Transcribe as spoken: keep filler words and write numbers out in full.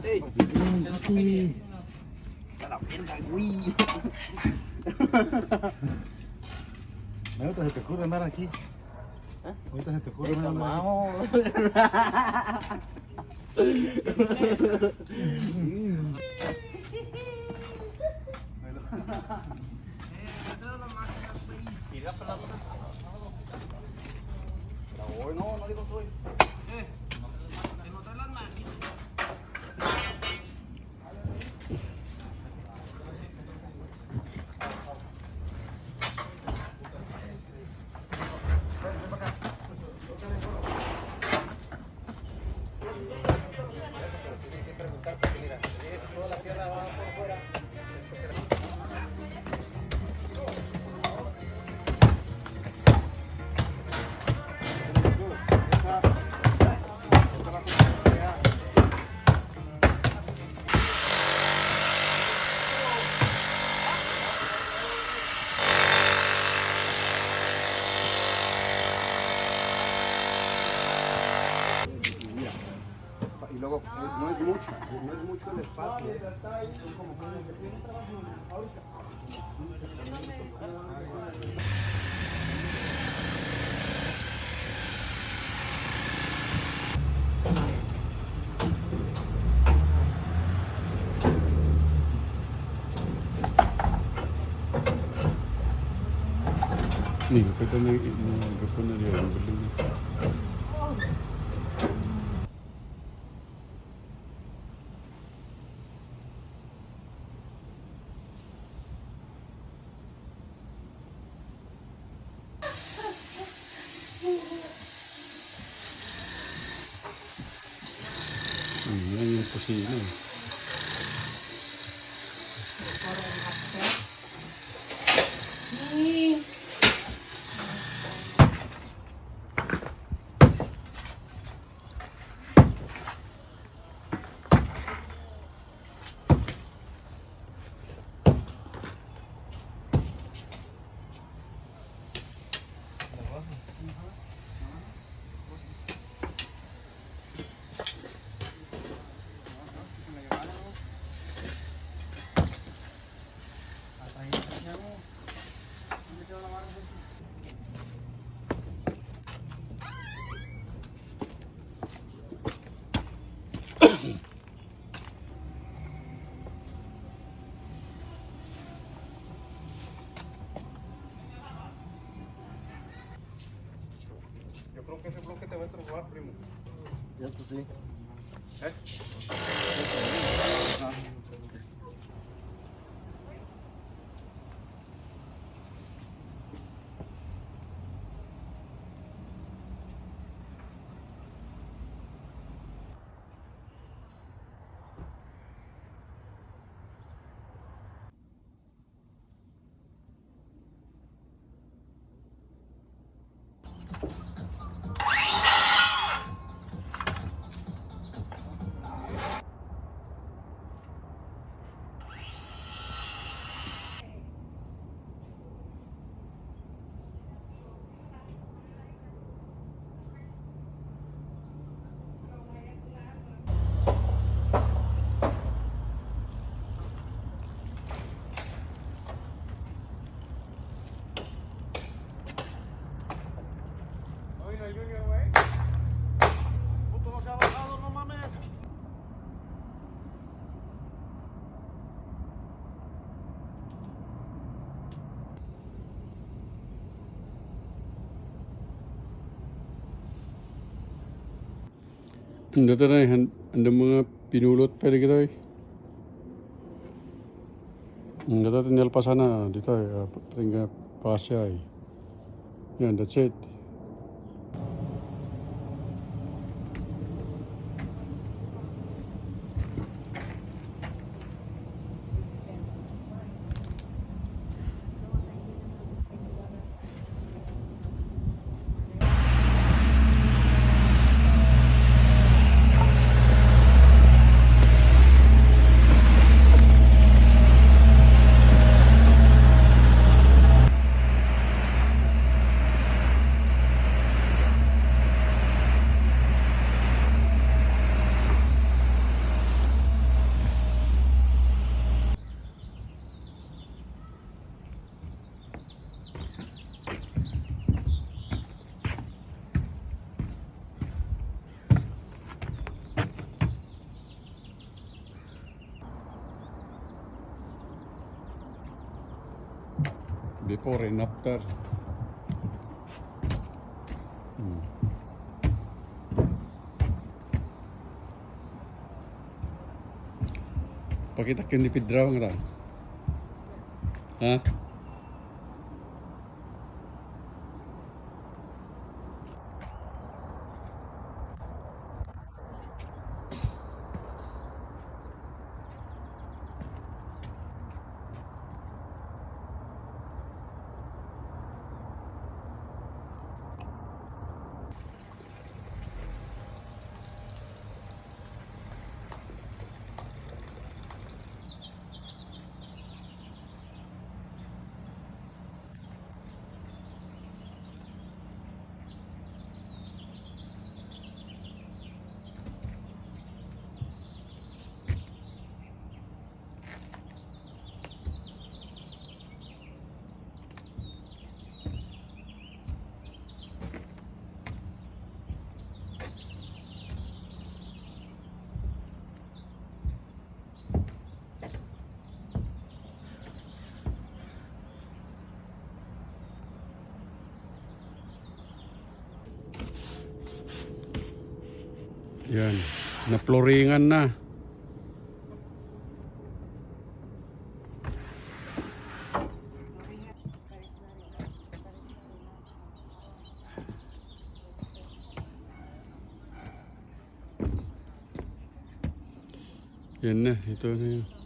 Hey. Ay, ay. Ala, verga, güey. Ahorita se te ocurre andar aquí. ¿Eh? Ahorita se te ocurre andar aquí. Vamos. Y luego, eh, no es mucho, no es mucho el espacio. Nih, kita ni, ni, apa ni dia, yang beli ni. Hmm, yan yung kusina, eh. Yo creo que ese bloque te va a estorbar, primo. Esto sí. ¿Eh? Ajá. Oye, el Junior, güey. Puto, no se ha bajado, no mames. Ang dati na, eh, han-, anda mga pinulot pa rin kita, eh. Ang dati, tinalpasan na, dito, eh, ah, pa-, pa-, pasya, eh. Yan, that's it. Before and after. Hmm. Pakita ken ni Pedro nga ta. Ha? Yan. Naploringan na. Yan na. Ito na yun.